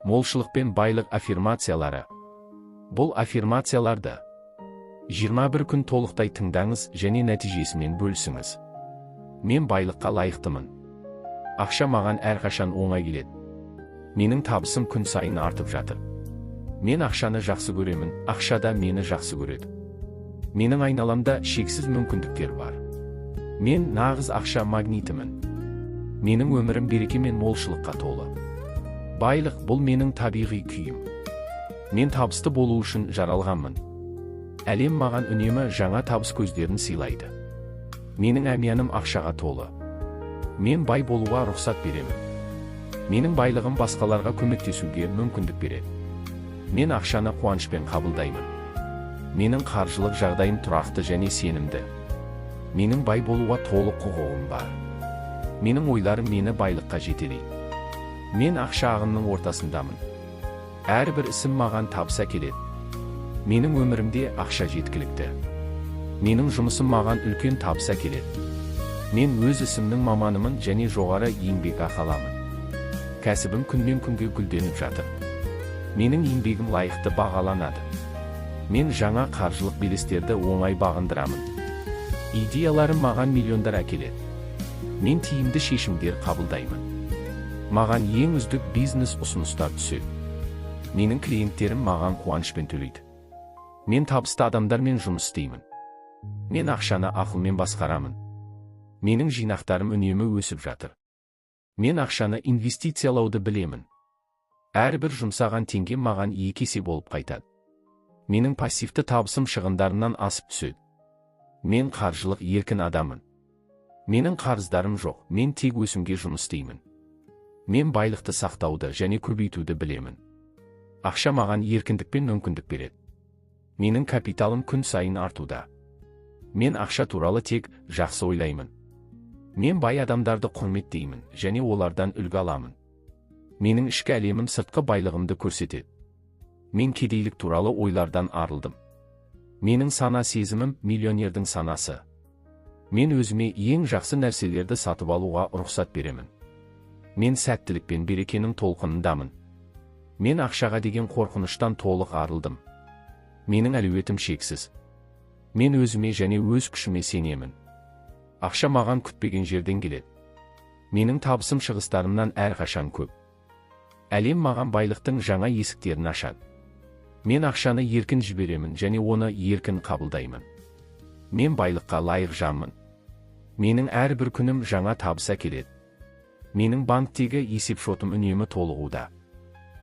Молшылық пен байлық аффирмациялары. Бұл аффирмацияларды 21 күн толықтай тыңдаңыз және нәтижесімен бөлісіңіз. Мен байлыққа лайықтымын. Ақша маған әрқашан оңай келеді. Менің табысым күн сайын артып жатыр. Мен ақшаны жақсы көремін, ақша да мені жақсы көреді. Менің айналамда шексіз мүмкіндіктер бар. Мен нағыз ақша магнитімін. Менің өмірім береке мен молшылыққа толы. Байлық бұл менің табиғи күйім. Мен табысты болу үшін жаралғанмын. Әлем маған үнемі жаңа табыс көздерін сыйлайды. Менің әмияным ақшаға толы. Мен бай болуға рұқсат беремін. Менің байлығым басқаларға көмектесуге мүмкіндік береді. Мен ақшаны қуанышпен қабылдаймын. Менің қаржылық жағдайым тұрақты және сенімді. Менің бай болуға толық құқығым бар. Менің ойларым мені байлыққа жетелейді. Мен ақша ағынының ортасындамын. Әрбір ісім маған табыс әкеледі. Менің өмірімде ақша жеткілікті. Менің жұмысым маған үлкен табыс әкеледі. Мен өз ісімнің маманымын және жоғары еңбек ақы аламын. Кәсібім күннен күнге гүлденіп жатыр. Менің еңбегім лайықты бағаланады. Мен жаңа қаржылық белестерді оңай бағындырамын. Идеяларым маған миллиондар әкеледі. Мен тиімді шешімдер қабылдаймын. Маған ең үздік бизнес ұсыныстар түседі. Менің клиенттерім маған қуанышпен төлейді. Мен табысты адамдармен жұмыс істеймін. Мен ақшаны ақылмен басқарамын. Менің жинақтарым үнемі өсіп жатыр. Мен ақшаны инвестициялауды білемін. Әрбір жұмсаған теңгем маған 2 есе болып қайтады. Менің пассивті табысым шығындарымнан асып түседі. Мен қаржылық еркін адаммын. Менің қарыздарым жоқ, мен тек өсімге жұмыс істеймін. Мен байлықты сақтауды және көбейтуді білемін. Ақша маған еркіндік пен мүмкіндік береді. Менің капиталым күн сайын артуда. Мен ақша туралы тек жақсы ойлаймын. Мен бай адамдарды құрметтеймін және олардан үлгі аламын. Менің ішкі әлемім сыртқы байлығымды көрсетеді. Мен кедейлік туралы ойлардан арылдым. Менің сана сезімім – миллионердің санасы. Мен өзіме ең жақсы нәрселерді сатып алуға рұқсат беремін. Мен сәттілік пен берекенің толқынындамын. Мен ақшаға деген қорқыныштан толық арылдым. Менің әлеуетім шексіз. Мен өзіме және өз күшіме сенемін. Ақша маған күтпеген жерден келеді. Менің табысым шығыстарымнан әрқашан көп. Әлем маған байлықтың жаңа есіктерін ашады. Мен ақшаны еркін жіберемін және оны еркін қабылдаймын. Мен байлыққа лайық жанмын. Менің әрбір күнім жаңа табыс әкеледі. Менің банктегі есепшотым үнемі толығуда.